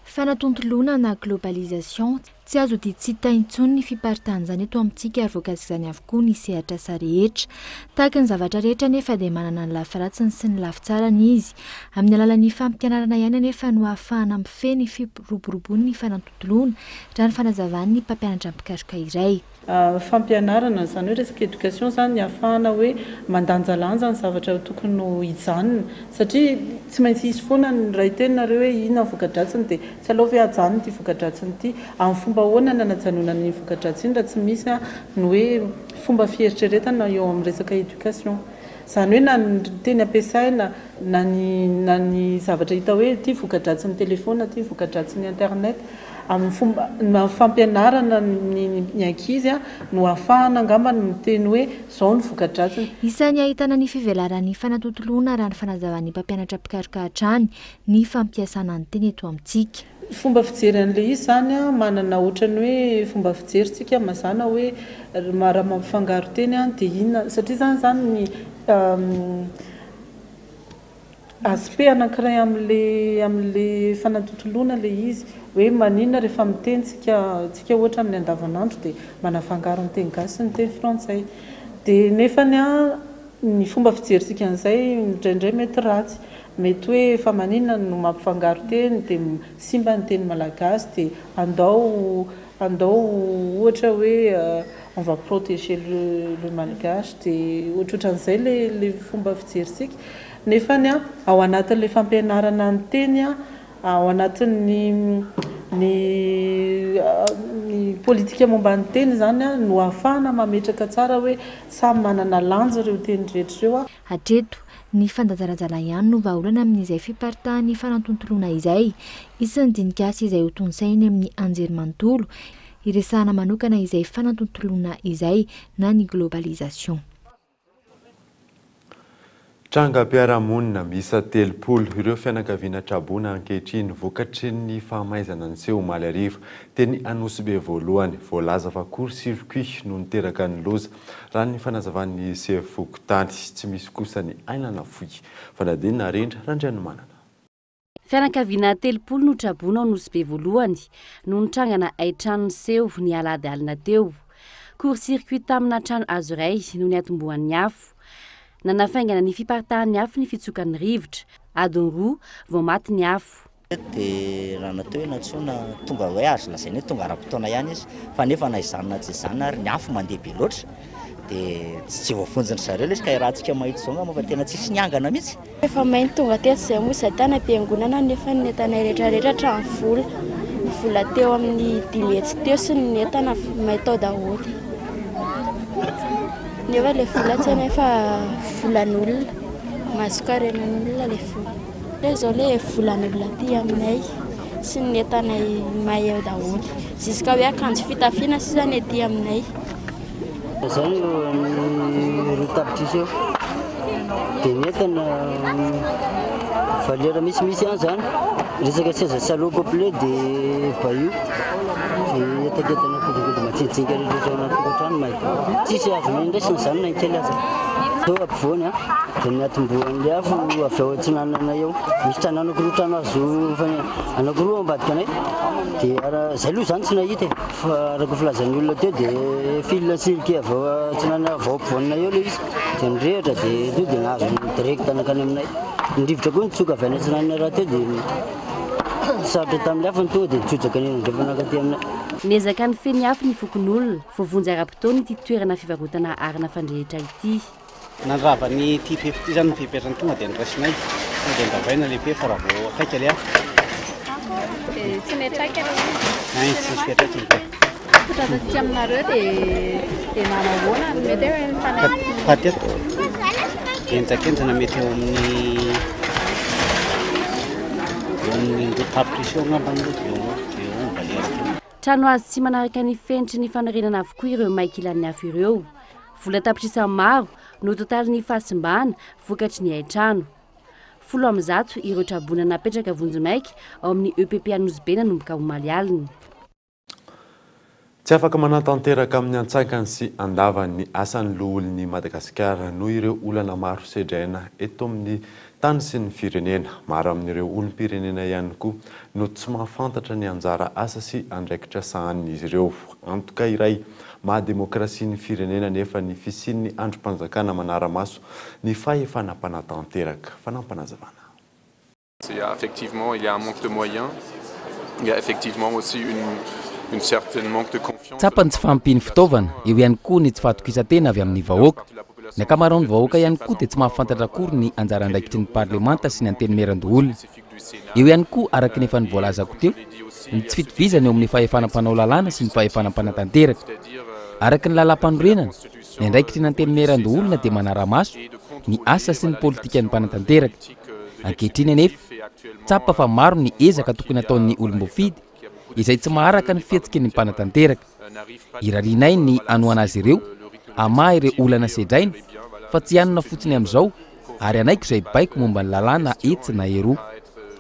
Fanatontoloana na globalisation, tsy azo odian-tsy hita intsony ny fiparitahan'izany eto amintsika ary voakasik'izany avokoa ny sehatr'asa rehetra. Tahaka ny zavatra rehetra anefa dia manana ny lafy ratsiny sy ny lafy tsarany izy. Amin'ny alalan'ny fampianarana ihany anefa no ahafahana mifehy ny firoboroboan'ny fanatontoloana, raha ny fanazavan'ny mpampianatra mpikaroka iray. Fampianarana, izany hoe resaka éducation izany ahafahana hoe mandanjalanja ny zavatra tokony ho hijanona satria tsy maintsy hisy foana ny raha hiteny nareo hoe inona ny voka-dratsiny dia tsy aleo ve ajanona ity voka-dratsiny ity, amin'ny fomba ahoana ny hanajanonana iny voka-dratsy iny raha tsy misy ny hoe fomba fieritreretana eo amin'ny resaka éducation. Izany hoe na ny teny ampiasaina na ny na ny zavatra hita hoe ity voka-dratsin'ny telefaonina, ity voka-dratsin'ny internet. Amin'ny fomba na fampianarana ny ny ankizy no ahafahana angamba ny miteny hoe izao ny voka-dratsiny. Isan'ny ahitana ny fivelaran'ny fanatontoloana raha ny fanazavan'ny mpampianatra mpikaroka hatrany ny fampiasana ny teny eto amintsika. Fomba fijery an'ilay izy izany an, manana ohatran'ny hoe fomba fijery tsika mazàna hoe raha mampifangaro teny an dia inona, satria izany izany ny Aspect anankiray amin'ilay amin'ilay fanatontoloana ilay izy, hoe maninona rehefa miteny tsika, tsika ohatra amin'ny andavanandro dia manafangaro ny teny gasy sy ny teny frantsay. Dia nefany an, ny fomba fijerintsika an'izay indraindray mety ratsy. Mety hoe fa maninona no mampifangaro teny dia simba ny teny malagasy dia andao andao ohatra hoe. on va protéger le le malgache dia ohatrohatran'izay le le fomba fijerintsika nefany a ao anatin'ilay fampianarana ny teny a ao anatin'ny ny ny politika momba ny teny izany a no ahafahana mametraka tsara hoe samy manana lanja ireo teny rehetra ireo a. Hatreto, ny fandanjalanjana ihany no vahaolana amin'izay fiparitahan'ny fanatontoloana izay. Isan'ny dinik'asa izay hotontosaina amin'ny anjerimanontolo, hiresahana manokana izay fanatontoloana izay na ny globalisation. Trangam-piarahamonina miisa 30 ireo fianakaviana traboina ankehitriny vokatry ny fahamaizana niseho omaly hariva teny Anosibe voalohany. Voalaza fa court circuit no niteraka ny loza, raha ny fanazavan'ny sefo fokontany. Tsy misy kosa ny aina nafoy. Fanadinana Narindra Randrianomanana. Fianakaviana 30 no traboina ao Nosy-Be voalohany noho ny trangana hain-trano niseho ny alahady alina teo. Court circuit tamina trano hazo iray no niatombohan'ny afo. Nanafaingana ny fiparitahan'ny afo ny fitsokan'ny rivotra. Adiny 2 vao maty ny afo. Dia raha natao hoe nantsoina, tonga hoe azo lazaina hoe tonga ara-potoana ihany izy, fa nefa na izany na tsy izany ary ny afo mandeha be loatra dia tsy voavonjin-dry zareo ilay izy ka iarahantsika mahita izao angamba fa tena tsisy niangana mihitsy. Efa may ny tonga teto izay moa izahay tany am-piangonana nefa ny entanay rehetra rehetra hatramin'ny vola, vola teo amin'ny 500 teo sy ny entana may tao daholo. Nefa ilay vola tsy hainay fa volan'olona, mason-karenan'olona ilay vola. Ilay izao ilay volan'olona aty aminay sy ny entanay may eo daholo, jusqu'à hoe akanjo fitafiana sisa ny aty aminay. Izay eo amin'ny 2 tapitrisa eo. Dia ny entana valeur misimisy ihany izany. Resaka seza salon complet dia bahut. Dia entakentana kojakoja majinijinika rehetra ao anaty tokantrano may. Tsisy azonay indraisina izany na kely aza. Teo ampovoany a, dia ny atombohan'ilay afo avy ao atsinanana eo. Misy trano anankiroa trano hazo anankiroa ao ambadika anay. Dia ara izay aloha izany tsy nahita e. Fa araka ny filazan'ny olona teo dia fil circuit avy ao atsinanana avy ao ampovoanina eo ilay izy. Dia nirehitra dia teo dia nahazo direct nankany aminay. Ny rivotra koa nitsoka avy any atsinanana rahateo dia sarotra tamin'ny afo ny tonga dia nitsotsaka ny andrefana nankaty aminay. Niezaka nifehy ny afo ny fokonolona. Voavonjy ara-potoana ity toerana fivarotana arina fandrehitra ity. Nandrava ny ity fefy ity izany ny fepetrany tonga dia noraisinay. Tonga dia noravaina ilay fefy raha vao akaiky ilay afo. Dia tsy niantraika ilay izy? Hay, tsy nisy fiantraikany ka. Tonga taty aminareo dia dia nanao ahoana? Mety hoe nifanaiky. Fa teto henjakenjana mety eo amin'ny eo amin'ny 2 tapitrisa eo angamba aloha dia eo dia eo ny valeur teo. Trano hazo tsy manaraka ny fenitry ny fanorenana avokoa ireo may kilan'ny afo ireo. Vola tapitrisa maro no totalin'ny fahasimbana vokatry ny hain-trano. 110 ireo traboina napetraka vonjimaika ao amin'ny EPP Anosibe nanomboka omaly alina. Tsy afaka manatanteraka amin'ny antsakany sy andavany ny asan'ny loholon'i Madagasikara noho ireo olana maro sedraina eto amin'ny tany sy ny firenena. Maro amin'ireo olom-pirenena ihany koa no tsy mahafantatra ny anjara asa sy andraikitra sahanin'izy ireo. Antoka iray maha demokrasia ny firenena anefa ny fisian'ny andrim-panjakana manara-maso ny fahefana mpanatanteraka. Fanampinazavana. Il y a effectivement, il y a un manque de moyens, il y a effectivement aussi une, une certaine manque de confiance. Tsapa ny tsy fahampian'ny fitaovana, eo ihany koa ny tsy fahatokisan-tena avy amin'ny vahoaka. Ny ankamaroan'ny vahoaka ihany koa dia tsy mahafantatra akory ny anjara andraikitry ny parlemanta sy ny antenimierandoholona. Eo ihany koa, araka ny efa nivoalazako teo, ny tsy fitovizana eo amin'ny fahefana mpanao lalàna sy ny fahefana mpanatanteraka. Araka ny lalàmpanorenana, ny andraikitry ny antenimierandoholona dia manara-maso ny asa sy ny politikan'ny mpanatanteraka. Ankehitriny anefa, tsapa fa maro ny ezaka tokony hataon'ny olom-boafidy izay tsy maharaka ny fihetsiky ny mpanatanteraka. Irarianay ny hanohana azy ireo hamaha ireo olana sedraina fa tsy hianona fotsiny amin'izao ary hanaiky izay baiko momba ny lalàna etsy na eroa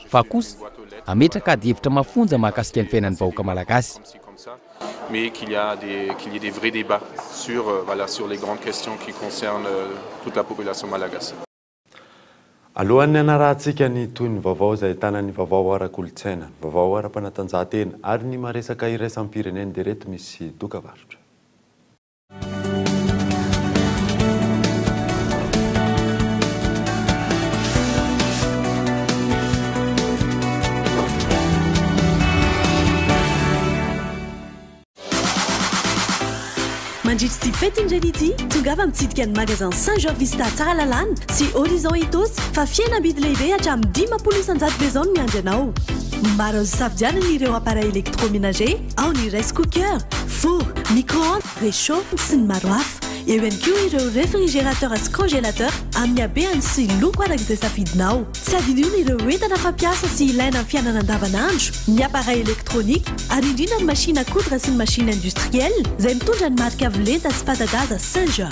fa kosa hametraka adihevitra mafonja mahakasika ny fiainan'ny vahoaka malagasy. Mais qu'il y a des, qu'il y ait des vrais débats sur, voilà, sur les grandes questions qui concernent toute la population malagasy. Alohan'ny hanarahantsika ny tohin'ny vaovao izay ahitana ny vaovao ara-kolontsaina, ny vaovao ara-panatanjahantena ary ny maresaka iraisam-pirenena dia ireto misy dokavarotra. Mandritra ity fetin'ny reny ity, tongava mitsidika ny magasin Saint Georges Vista Tsaralalàna sy Horizon Itaosy fa fihenam-bidy lehibe hatramin'ny 50% be izao no miandry anao. Maro azo isafidianana ireo appareil électroménager, ao ny rice cooker, four, micro-ondes, réchaud sy ny maro hafa. Eo ihany koa ireo réfrigérateur sy congélateur amin'ny habehany sy loko araka izay safidinao. Tsy adinoina ireo entana fampiasa sy ilaina amin'ny fiainana andavanandro, ny appareil électronique ary indrindra ny machine à coudre sy ny machine industrielle izay mitondra ny marika avo lenta sy fanta-daza Singer.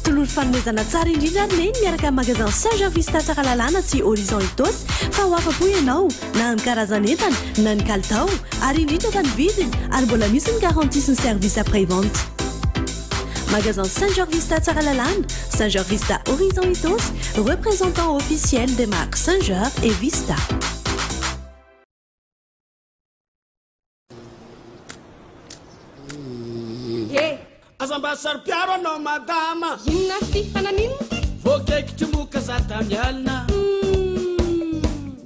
Tolory fanomezana tsara indrindra ary Neny miaraka amin'ny magasin Singer Vista Tsaralalàna sy Horizon Itaosy fa ho afa-po ianao na amin'ny karazan'entana na ny kalitao ary indrindra fa ny vidiny ary mbola misy ny garantie sy ny service après vente. Magasin Singer Vista Tsaralalàna, Singer Vista Horizon Itaosy, représentant officiel des marques Singer et Vista. He! Aza mba saro-piaro anao madama. Inona ary ty? Fa naninona ty? Voakaikitry moka za tamy alina.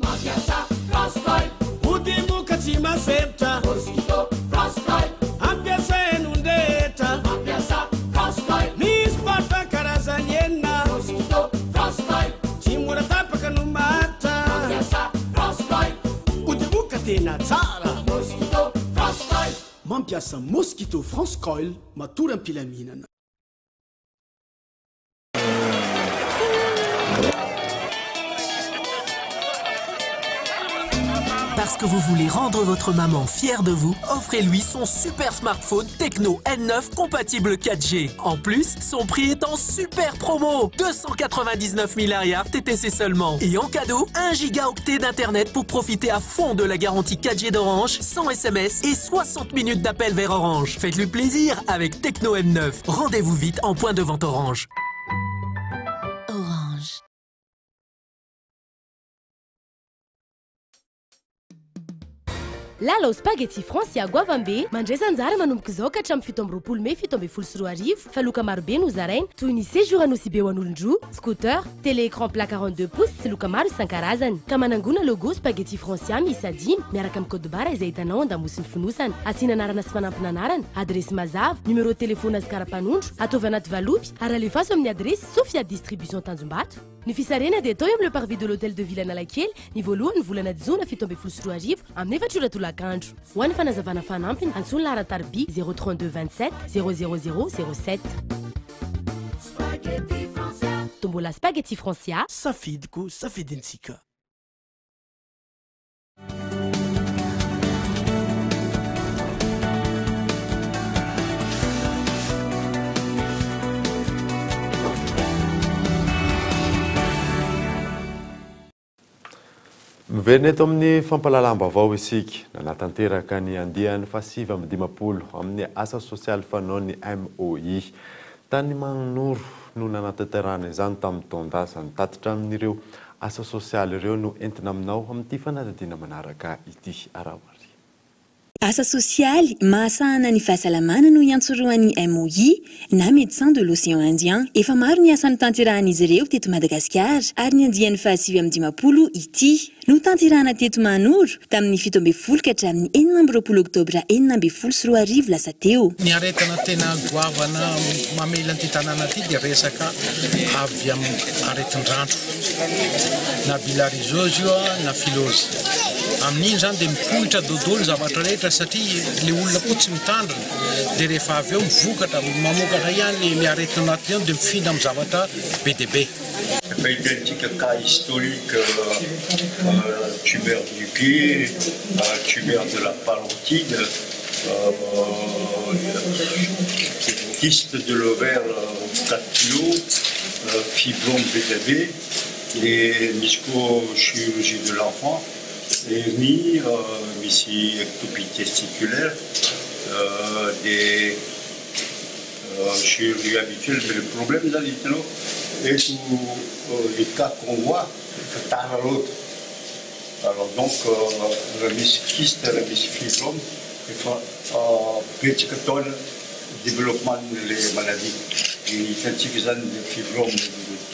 Mampiasa France Coil. Ody moka tsy masempotra. Mosquito France Coil. Ampiasain'olon-drehetra. Mampiasa France Coil. Misy parfum karazany enina. Mosquito France Coil. Tsy mora tapaka no maharitra. Mampiasa France Coil. Ody moka tena tsara. Mosquito France Coil. Mampiasa Mosquito France Coil matory am-pilaminana. Parce que vous voulez rendre votre maman fière de vous, offrez-lui son super smartphone Tecno N9 compatible 4G. En plus, son prix est en super promo 299 000 ariary TTC seulement. Et en cadeau, 1 gigaoctet d'internet pour profiter à fond de la garantie 4G d'Orange, 100 SMS et 60 minutes d'appel vers Orange. Faites-lui plaisir avec Tecno M9. Rendez-vous vite en point de vente Orange. Orange. Lalao Spaghetti Francia goavambe, mandraisa anjara manomboka izao ka hatramin'ny 27 mey 2017 fa loka marobe no zaraina toy ny séjour à Nosy Be ho an'olon-droa, scooter, télé écran plat 42 pouces sy loka maro isan-karazany. Ka manangona logo Spaghetti Francia miisa dimy miaraka amin'ny code barre izay hitanao an-damosin'ny fonosana. Asiana anarana sy fanampin'anarana, adiresy mazava, numéro téléphone sy kara-panondro, ataovy anaty valopy ary alefaso amin'ny adiresy Sofia Distribution Tanjombato. Ny fisarihana dia atao eo amin'ny Le Parvis de l'Hôtel de Ville Analakely, ny voalohan'ny volana jona 2017 amin'ny 4 ora tolakandro. Ho an'ny fanazavana fanampiny, antsoy ny laharan-tariby 0 32 27 0 00 07. Tombola Spaghetti Francia. Safidiko, safidintsika. Miverina eto amin'ny fampahalalam-baovao isika. Nanatanteraka ny andiany faha-59 amin'ny asa sosialy fanaon'ny MOI. Tany Mahanoro no nanatanterahana izany tamin'ny taon-dasa. Ny tatitra amin'ireo asa sosialy ireo no entina aminao amin'ity fanadihadiana manaraka ity. Araho ary. Asa sosialy mahasahana ny fahasalamana no iantsorohan'ny MOI na Médecins de l'Océan Indien. Efa maro ny asa notanterahan'izy ireo teto Madagasikara ary ny andiany faha-59 ity. Notanterahana teto Mahanoro tamin'ny 17 ka hatramin'ny 26 oktobra 2016 lasa teo. Ny aretina tena goavana mamely an'ity tanàna ity dia resaka avy amin'ny aretin-drandro, na bilharziose io na filose. Amin'iny izany dia mipoitra dodolo ny zavatra rehetra satria ilay olona koa tsy mitandrina dia rehefa avy eo mivokatra, mamokatra ihany ilay aretina anatiny ao dia mifindra amin'ny zavatra be dia be. Efa hitantsika cas historique tumeur du pied, tumeur de la parotide, kyste de l'ovaire 4 kilos, fibrome be dia be, dia misy koa chirurgie de l'enfant, hernie, misy ectopie testiculaire, dia chirurgie habituelle. Mais le problème zany hitanao eto les cas qu'on voit efa tara loatra. Alors donc raha misy kyste, raha misy fibrome efa betsaka taona développement le maladie. Ny hitantsika zany le fibrome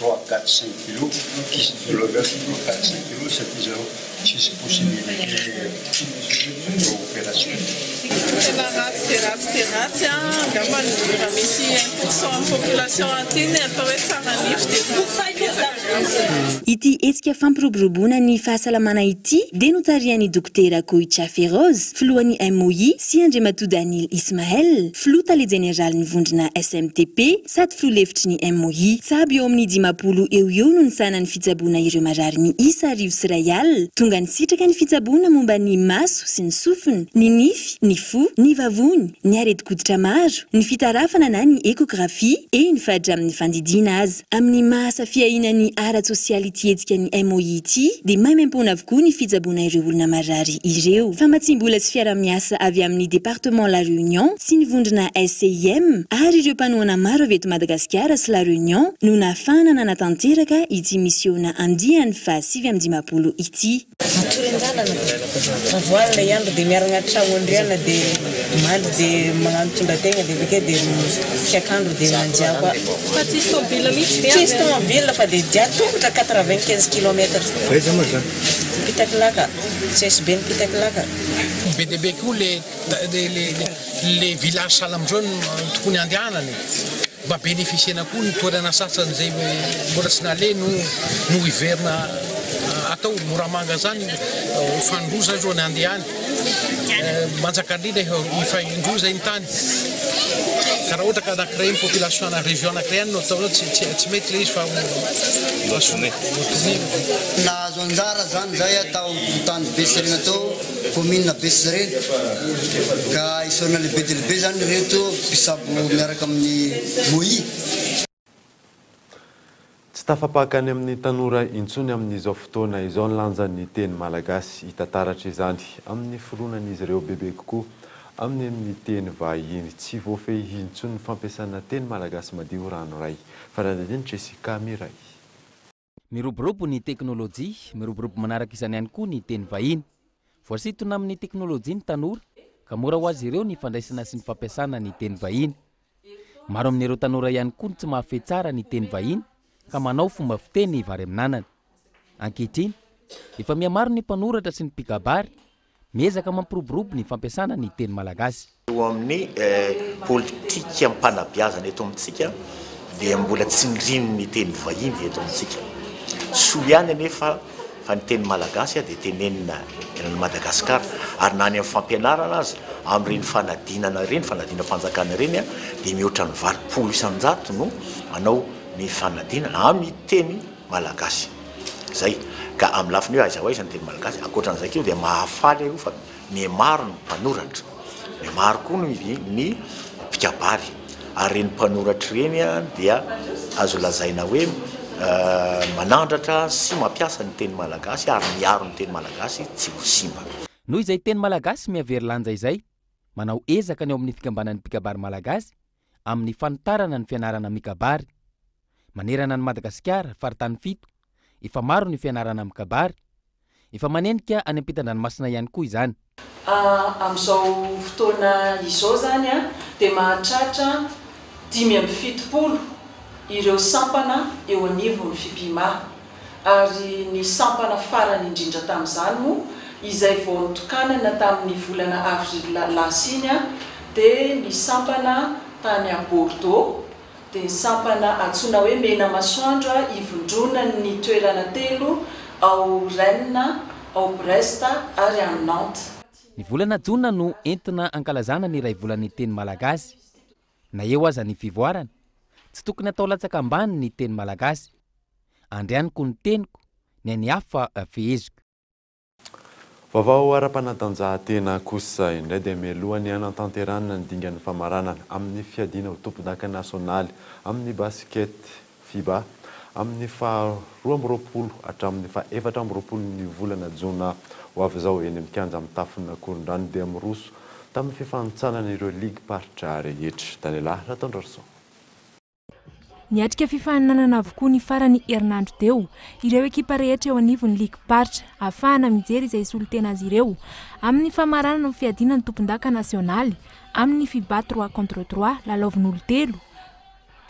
Trois, quatre, cinq kilos, kyste de l'ovaire trois, quatre, cinq kilos satria zareo tsisy possibilité atao opération. Tena ratsy dia ratsy dia ratsy an, angamba raha misy 1% amin'ny population aty ny atao hoe tsara nify dia betsaka angamba. Ity hetsika fampiroboroboana ny fahasalamana ity dia notarihan'ny Dokotera Koicha Feroz, filohan'ny MOI sy Andriamatoa Danil Ismael, filoha tale jeneralin'ny vondrona SMTP sady filoha lefitry ny MOI. Tsabo eo amin'ny 50 eo ho eo no nisahana ny fitsaboana ireo marary miisa 1100 tonga nisitraka ny fitsaboana momba ny maso sy ny sofina, ny nify, ny fo, ny vavony, ny aretin-koditra maro, ny fitarafana na ny échographie, eny fa hatramin'ny fandidiana aza. Amin'ny maha asa fiahiana ny ara-tsosialy ity hetsika ny MOI ity dia maimaimpoana avokoa ny fitsaboana ireo olona marary ireo. Famatsiam-bola sy fiaraha-miasa avy amin'ny Département La Réunion sy ny vondrona SCIM ary ireo mpanohana maro avy eto Madagasikara sy La Réunion no nahafahana nanatanteraka ity misiona andiany faha 59 ity. Matory an-dalana fa vao alina i andro dia miaragna tragno andriana dia mandry dia magnano tondra tegna dia avekeo dia fiakandro dia mandià koa. Fa tsisy tomobile mihitsy ve avy any? Tsisy tomobile fa dia dia tongotra 95 kilomètre. Fa aiza moa izany? Pitaklaka, CSB ny Pitaklaka. Be dia be koa le le village sahala amin'izao no tokony handehanana e. Mba beneficiena koa ny toerana sasany izay mbola tsy naleha no no hiverina atao. Moramanga zany fanindroa zay zao ny handeha any. Manjakandriana efa indroa zay ny tany. Ka raha ohatra ka anakiray ny population ana région anakiray any no atao tsy tsy mety le izy fa ho tourner. Nahazo anjara zany zay tao tany Besirena tao. Commune Besizarena ka isaorana lehibe dia lehibe izany ireto mpisabo miaraka amin'ny MOI. Tsy tafapaka any amin'ny tanora intsony amin'izao fotoana izao ny lanjan'ny teny malagasy. Hita taratra izany amin'ny fironan'izy ireo bebe kokoa amin'ny amin'ny teny vahiny. Tsy voafehy intsony ny fampiasana teny malagasy madio ranoray. Fanadihadian'i Jessica Miray. Miroborobo ny teknolojia, miroborobo manaraka izany ihany koa ny teny vahiny. Voasintona amin'ny teknolojia ny tanora ka mora ho azy ireo ny fandraisana sy ny fampiasana ny teny vahiny. Maro amin'ireo tanora ihany koa no tsy mahafehy tsara ny teny vahiny ka manao fomba fiteny vary amin'anana. Ankehitriny, efa mihamaro ny mpanoratra sy ny mpikabary Miezaka mampiroborobo ny fampiasana ny teny malagasy. Eo amin'ny politikam-panabeazana eto amintsika dia mbola tsindrin'ny teny vahiny eto amintsika. Soa ihany anefa fa ny teny malagasy dia tenenina eran'i Madagasikara ary na any amin'ny fampianarana aza amin'ireny fanadinana ireny, fanadinam-panjakana ireny dia mihoatra ny 80% no manao ny fanadinana amin'ny teny malagasy. Zay. Ka amin'ny lafiny hoe aiza ho aiza ny teny malagasy, ankoatran'izay koa dia mahafaly aloha fa mihamaro ny mpanoratra, mihamaro koa ny ny mpikabary, ary ireny mpanoratra ireny dia azo lazaina hoe manandratra sy mampiasa ny teny malagasy ary miaro ny teny malagasy tsy ho simba. Noho izay teny malagasy mihavery lanja izay, manao ezaka ny ao amin'ny fikambanan'ny mpikabary malagasy amin'ny fanitarana ny fianarana mikabary. Manerana an'i Madagasikara, faritany fito, efa maro ny fianarana mikabary. Efa manenika any ampitan-dranomasina ihany koa izany. Amin'izao fotoana izao izany dia mahatratra 75 ireo sampana eo anivon'ny Fimpima ary ny sampana farany indrindra tamin'izany moa izay vao notokanana tamin'ny volana avril lasa iny dia ny sampana tany Bordeaux dia ny sampana antsoina hoe Mena Masoandro ivondronan'ny toerana telo ao Rennes, ao Brest ary any Nantes. Ny volana jona no entina ankalazana ny iray volan'ny teny malagasy. Na eo aza ny fivoarana, tsy tokony atao latsaka ambany ny teny malagasy. Andrianiko ny teniko, ny an'ny hafa feheziko. Vaovao ara-panatanjahantena kosa indray dia mialoha ny hanatanterahana ny dingan'ny famaranana amin'ny fiadiana ho tompondaka nasionaly amin'ny basket Fiba amin'ny faha 22 hatramin'ny faha 24 ny volana jona ho avy izao eny amin'ny kianja mitafon'Ankorondrano dia miroso tamin'ny fifanintsanana ireo ligim-paritra rehetra. Daniela Ratondrarison. Niatrika fifaninanana avokoa ny faran'ny herinandro teo ireo ekipa rehetra eo anivon'ny ligim-paritra ahafahana mijery izay hisolo-tena azy ireo amin'ny famaranana ny fiadiana ny tompondaka nasionaly amin'ny Fiba trois contre trois lalaovin'olon-telo.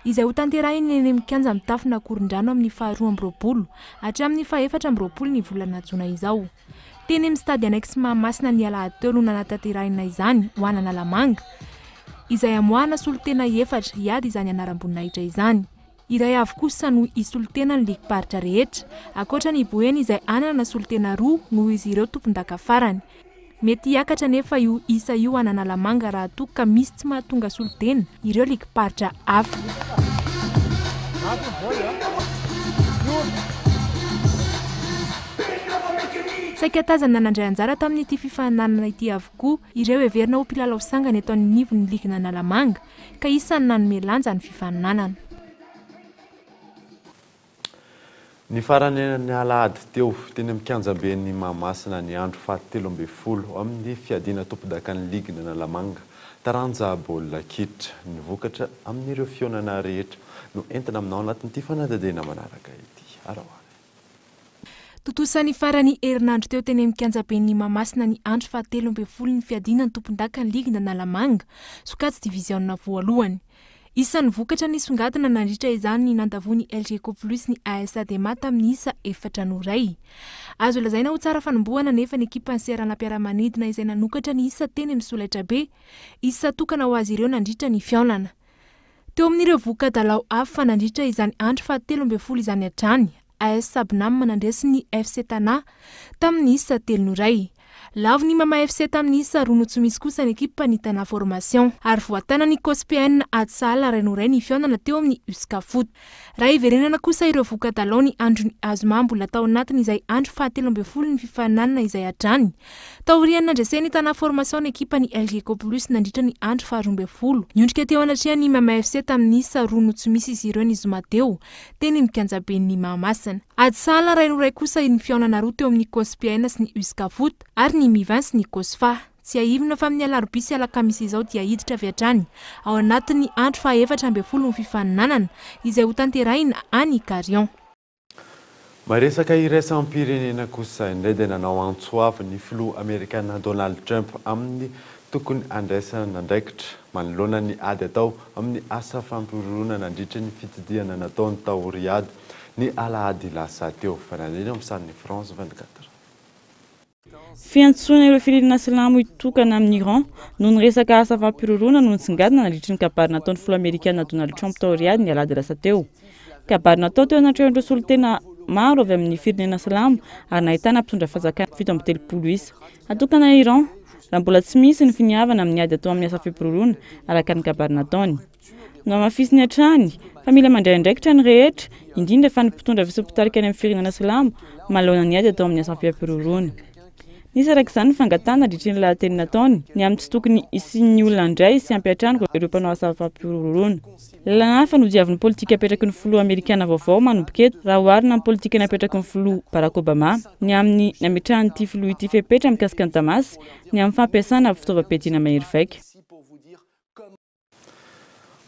izay hotanterahina eny amin'ny kianja mitafon'Akorondrano amin'ny faha-22 hatramin'ny faha-24 ny volana jona izao. Teny amin'ny stade annexe Mahamasina ny alahady teo no nanatanterahina izany ho an'Analamanga, izay hamoahana solontena efatra hiady izany anaram-boninahitra izany. Iray avy kosa no hisolontena ny ligim-paritra rehetra, ankoatra ny Boeny izay hanana solontena roa noho izy ireo tompondaka farany. Mety hiakatra anefa io isa io an'Analamanga raha toa ka misy tsy mahatonga solontena ireo ligim-paritra hafa. Saika tazana nandray anjara tamin'ity fifaninanana ity avokoa ireo heverina ho mpilalao sangany eto anivon'ny ligin'Analamanga ka isan'ny nanome lanja ny fifaninanana. Ny faran'ny alahady teo, teny amin'ny kianjaben'i Mahamasina ny andro faha-13 amin'ny fiadiana tompondakan'ny ligin'Analamanga, taranja baolina kitra. Ny vokatra amin'ireo fihaonana rehetra no entina aminao anatin'ity fanadihadiana manaraka ity. Araho ary. Tontosa ny faran'ny herinandro teo teny amin'ny kianjaben'i Mahamasina ny andro faha-13 ny fiadiana ny tompondakan'ny ligin'Analamanga, sokajy diviziona voalohany. Isan'ny vokatra nisongadina nandritra izany ny nandavoan'ny Elgeco Plus ny AS Adema tamin'ny isa efatra noho iray. Azo lazaina ho tsara fanombohana anefa ny ekipan'ny seranam-piaramanidina izay nanokatra ny isa teny amin'ny solaitrabe. Isa tokana ho azy ireo nandritra ny fihaonana. Teo amin'ireo voka-dalao hafa nandritra izany andro faha-13 izany hatrany, AS Sabnam nandresy ny FC Tana tamin'ny isa telo noho iray. Lavo ny Mama FC tamin'ny isa roa no tsy misy kosa ny ekipan'ny Tana Formation. Ary voatanan'ny Cospn ady sahala iray noho iray ny fihaonana teo amin'ny Uscafoot. Raha hiverenana kosa ireo voka-dalao ny andron'ny Azoma mbola tao anatin'izay andro faha-13 ny fifaninanana izay hatrany. Taorian'ny nandresen'ny Tana Formation ny ekipan'ny Elgeco Plus nandritra ny andro faha-12. Niondrika teo anatrehan'ny Mama FC tamin'ny isa roa no tsy misy izy ireo ny zoma teo. teny amin'ny kianjaben'i Mahamasina. Ady sahala iray no iray kosa ny fihaonana roa teo amin'ny Cospn sy ny Uscafoot ary ny Mivin sy ny Cosfa. Tsiahivina fa amin'ny alarobia sy alakamisy izao dia hiditra avy hatrany ao anatin'ny andro faha-14 ny fifaninanana izay hotanterahina any Carion. Maresaka iraisam-pirenena kosa indray dia nanao antso avo ny filoha amerikana Donald Trump amin'ny tokony handraisana andraikitra manoloana ny ady atao amin'ny asa fampihorohoroana nandritra ny fitsidihana nataony tao Riyadh ny alahady lasa teo. Fanadihadiana amin'ny sarin'ny France 24. Fiantsoana ireo firenena silamo hitokana amin'i Iran noho ny resaka asa fampihorohoroana no nisongadina nandritry ny kabary nataon'ny filoha amerikana Donald Trump tao Riyadh ny alahady lasa teo. Kabary natao teo anatrehan'ireo solontena maro avy amin'ny firenena silamo ary nahitana mpitondra fanjakana 37 isa. Hatokana Iran, raha mbola tsy misy ny finiavana amin'ny ady atao amin'ny asa fampihorohoroana, araka ny kabary nataony. Nohamafisiny hatrany fa mila mandray andraikitra ny rehetra, indrindra fa ny mpitondra sy mpitarika any amin'ny firenena silamo, manoloana ny ady atao amin'ny asa fampihorohoroana. Nisy araka izany ny fangatahana nandritry ny lahateny nataony, ny amin'ny tsy tokony hisian'ny olona handray sy hampiantrano ireo mpanao asa fampihorohoroana. Lalana hafa no diavin'ny politika apetraky ny filoha amerikana vaovao manomboka eto raha oharina amin'ny politika napetraky ny filoha Barack Obama ny amin'ny nametrahan'ity filoha ity fepetra mikasika an'i Damas ny amin'ny fampiasana fitaovam-piadiana mahery vaika.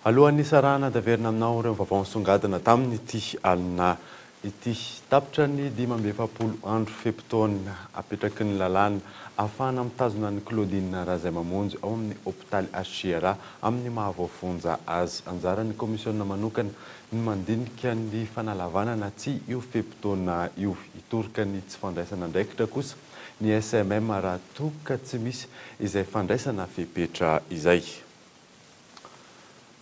Alohan'ny hisarahana dia averina aminao ireo vaovao nisongadina tamin'ity alina ity. Tapitra ny 45 andro fe-potoana apetraky ny lalàna ahafahana mitazona an'i Claudine Razaimamonjy ao amin'ny hopitaly HJRA amin'ny maha voafonja azy. Anjaran'ny kaomisiona manokana ny mandinika ny fanalavana na tsia io fe-potoana io. Hitoroka ny tsy fandraisana andraikitra kosa ny SMM raha toa ka tsy misy izay fandraisana fepetra izay.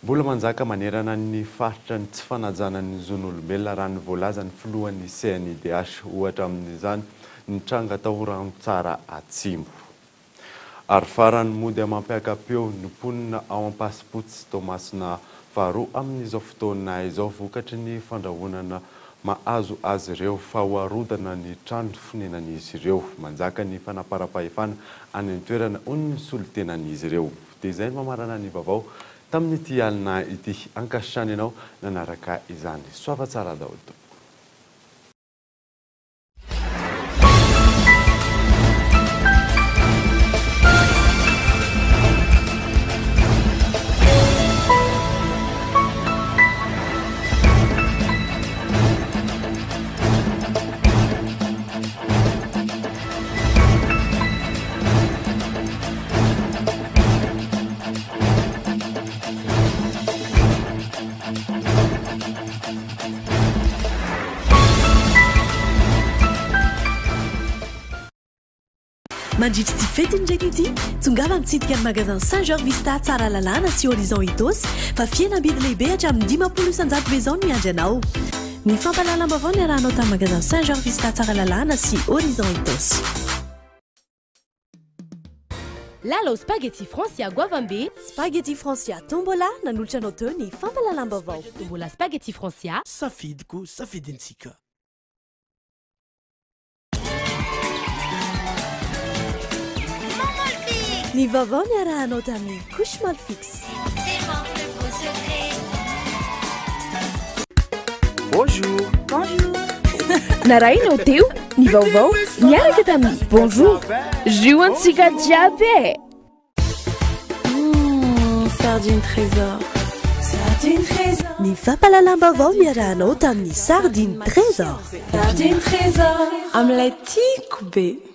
Mbola manjaka manerana ny faritra ny tsy fanajana ny zon'olombelona raha ny voalazan'ny filohan'ny CNIDH. Ohatra amin'izany ny tranga tao Ranotsara Atsimo. Ary farany mody amam-piaka-peo ny mponina ao Ampasipotsy Toamasina faharoa amin'izao fotoana izao vokatry ny fandrahonana mahazo azy ireo fa ho arodana ny trano fonenan'izy ireo. Manjaka ny fanaparam-pahefana any an-toerana hoy ny solontenan'izy ireo. Dia izay no mamarana ny vaovao tamin'ity alina ity. Ankasitrahana ianao nanaraka izany. Soava tsara daholo tompoko. Mandritra ity fetin'ny reny ity, tongava mitsidika ny magasin Saint Georges Vista Tsaralalàna sy Horizon Itaosy fa fihenam-bidy lehibe hatramin'ny 50% be izao no miandry anao. Ny fampahalalam-baovao niarahanao tamin'ny magasin Saint Georges Vista Tsaralalàna sy Horizon Itaosy. Lalao Spaghetti Francia goavambe. Spaghetti Francia Tombola nanolotra anao teo ny fampahalalam-baovao. Tombola Spaghetti Francia. Safidiko, safidintsika. Ny vaovao niarahanao tamin'ny Couche Malfix. C'est mon plus beau secret. Bonjour. Bonjour. Narahinao teo ny vaovao niaraka tamin'ny Bonjour. Jus antsika jiaby e! Sardine Trésor. Sardine Trésor. Ny fampahalalam-baovao niarahanao tamin'ny Sardine Trésor. Sardine Trésor. Amin'ilay tiako be.